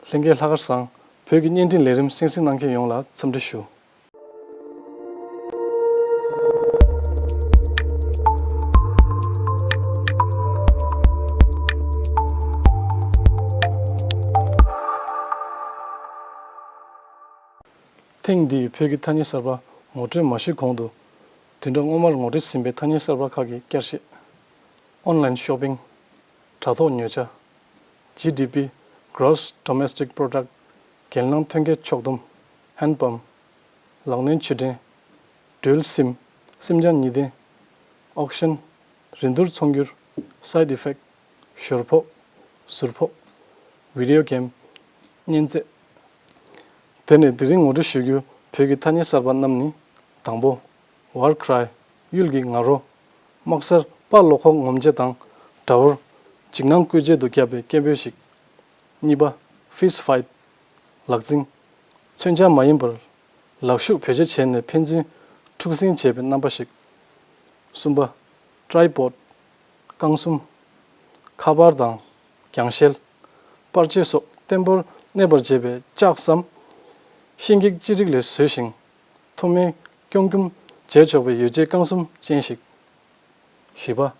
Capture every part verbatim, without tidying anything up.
ལྷན་རྒྱས་ལྷག་དཀར་བཟང་། བོད་ཀྱི་བརྙན་འཕྲིན་ལས་རིམ་གསན་གཟིགས་གནང་མཁན་ཡོངས་ལ་འཚམས་འདྲི་ཞུ། ཐེངས་འདིའི་བོད་ཀྱི་ཐ་སྙད་གསར་པ་ངོ་སྤྲོད་མ་ཞུས་གོང་དུ། བདུན་ཕྲག་སྔོན་མར་ངོ་སྤྲོད་ཟིན་པའི་ཐ་སྙད་གསར་པ་ཁག་གི་བསྐྱར་ཞིབ། Online shopping། དྲ་ཐོག་ཉོ་ཆ། G D P། Gross Domestic Product། གྱེན་ལངས་ཐོན་སྐྱེད་ཕྱོགས་བསྡོམས། Hand Pump། ལག་གནོན་བཅུད་ལེན། སྒྲོལ་སིམ། སིམ་ལྗང་ཉི་ལྡན། Auction། རིན་བསྡུར་ཚོང་སྒྱུར། Side Effect། ཞོར་ཕོགས། ཟུར་ཕོགས། Video Game། གཉན་ཚད། དེ་ནས་དེ་རིང་ངོ་སྤྲོད་ཞུ་རྒྱུ་བོད་ཀྱི་ཐ་སྙད་གསར་པ་རྣམས་ནི། དང་པོ། War Cry། གཡུལ་གྱི་ང་རོ། དམག་སར་དཔའ་བློ་ཁོག་ངོམ་བྱེད་དང་དགྲ་བོར་འཇིགས་སྣང་སྐུལ་བྱེད་དུ་བརྒྱབ་པའི་སྐད་འབོད་ཞིག་གཉིས་པ། Fist Fight། ལག་འཛིང་། མཚོན་ཆ་མ་ཡིན་པར་ལག་ཤུབས་བེད་སྤྱོད་བྱས་ནས་ཕན་ཚུན་འཁྲུག་འཛིང་བྱེད་པའི་རྣམ་པ་ཞིག་གསུམ་པ། Tripod། རྐང་གསུམ། ཁ་པར་དང་། རྒྱང་ཤེལ། པར་ཆས་སོགས་བརྟན་པོར་གནས་པར་བྱེད་པའི་ལྕགས་སམ། ཤིང་འགྱིག་ཅི་རིགས་ལས་བཟོས་ཤིང་། ཐོག་མའི་སྐྱོང་སྐྱུམ་བྱས་ཆོག་པའི་ཡོ་བྱད་རྐང་གསུམ་ཅན་ཞིག་བཞི་པ།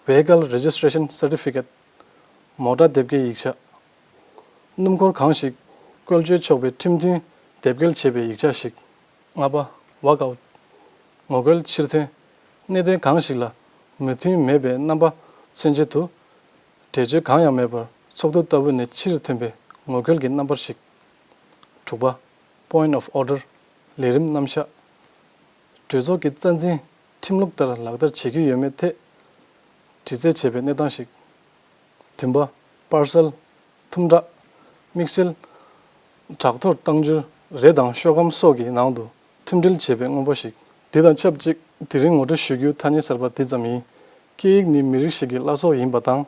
Vehicle Registration Certificate། མོ་ཊ་དེབ་སྐྱེལ་ཡིག་ཆ། སྣུམ་འཁོར་གང་ཞིག་བཀོལ་སྤྱོད་ཆོག་པའི་ཁྲིམས་མཐུན་དེབ་སྐྱེལ་བྱེད་པའི་ཡིག་ཆ་ཞིག་ལྔ་པ། Walkout། ངོ་རྒོལ་ཕྱིར་ཐོན། གནད་དོན་གང་ཞིག་ལ་མོས་མཐུན་མེད་པའི་རྣམ་པ་མཚོན་ཆེད་དུ། འགྲེལ་བརྗོད་གང་ཡང་མེད་པར་ཚོགས་འདུ་ལྟ་བུ་ནས་ཕྱིར་ཐོན་པའི་ངོ་རྒོལ་གྱི་རྣམ་པར་ཞིག་དྲུག་པ། Point of Order། ལས་རིམ་རྣམ་གཞག་གྲོས་ཚོགས་ཀྱི་རྩ་འཛིན་ཁྲིམས་ལུགས་ལྟར་ལག་བསྟར་བྱེད་ཀྱི་ཡོད་མེད་ཐད་དྲི་རྩད་བྱེད་པའི་གནས་སྟངས་ཤིག་བདུན་པ། པར་སལ། ཐུམ་དྲག་དམིགས་བསལ་དྲག་ཐོར་བཏང་འབྱོར་རས་དང་ཤོག་སྒམ་སོགས་ཀྱི་ནང་དུ་ཐུམ་སྒྲིལ་བྱེད་པའི་དངོས་པོ་ཞིག་འདི་དང་ཆབས་ཅིག་དེ་རིང་ངོ་སྤྲོད་ཞུ་རྒྱུའི་ཐ་སྙད་གསར་པ་འདི་ཙམ་ཡིན། སྐད་ཡིག་ནི་མི་རིགས་ཤིག་གི་བླ་སྲོག་ཡིན་པ་དང་།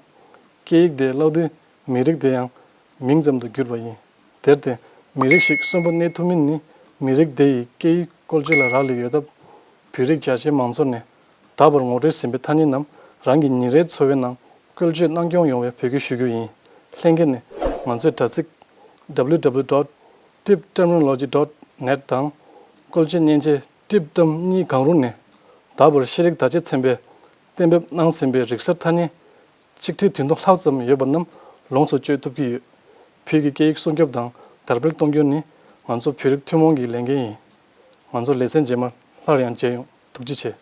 སྐད་ཡིག་དེ་བརླག་དུས་མི་རིགས་དེ་ཡང་མིང་ཙམ་དུ་གྱུར་པ་ཡིན། དེར་བརྟེན་མི་རིགས་ཤིག་གསོན་པོ་གནས་ཐུབ་མིན་ནི་མི་རིགས་དེ་ཡི་སྐད་ཡིག་བཀོལ་སྤྱོད་ལ་རག་ལས་ཡོད་སྟབས། བོད་རིགས་རྒྱ་ཆེའི་མང་ཚོགས་ནས་ད་བར་ངོ་སྤྲོད་ཟིན་པའི་ཐ་སྙད་རྣམས་རང་གི་ཉིན་རེའི་འཚོ་བའི་ནང་བཀོལ་སྤྱོད་གནང་སྐྱོང་ཡོང་བའི་འབོད་སྐུལ་ཞུ་རྒྱུ་ཡིན། ལྷན་རྒྱས་ནས་ང་ཚོའི་དྲ་ཚིགས། W W W dot tibterminology dot net དང་། བཀོལ་སྤྱོད་མཉེན་ཆས་ཊིབ་ཊམ་གཉིས་གང་རུང་ནས་ད་བར་ཤེས་རིག་བརྡ་ཆད་ཚན་པས་གཏན་འབེབས་གནང་ཟིན་པའི་རིག་གསར་ཐ་སྙད་ཆིག་ཁྲི་བདུན་སྟོང་ལྷག་ཙམ་ཡོད་པ་རྣམས་ལོངས་སུ་སྤྱོད་ཐུབ་ཀྱི་ཡོད། བོད་ཀྱི་སྐད་ཡིག་སྲུང་སྐྱོབ་དང་དར་སྤེལ་གཏོང་རྒྱུ་ནི་ང་ཚོ་བོད་རིགས་ཐུན་མོང་གི་ལས་འགན་ཡིན། ང་ཚོ་ལེ་ཚན་རྗེས་མར་སླར་ཡང་མཇལ་ཡོང་། ཐུགས་རྗེ་ཆེ།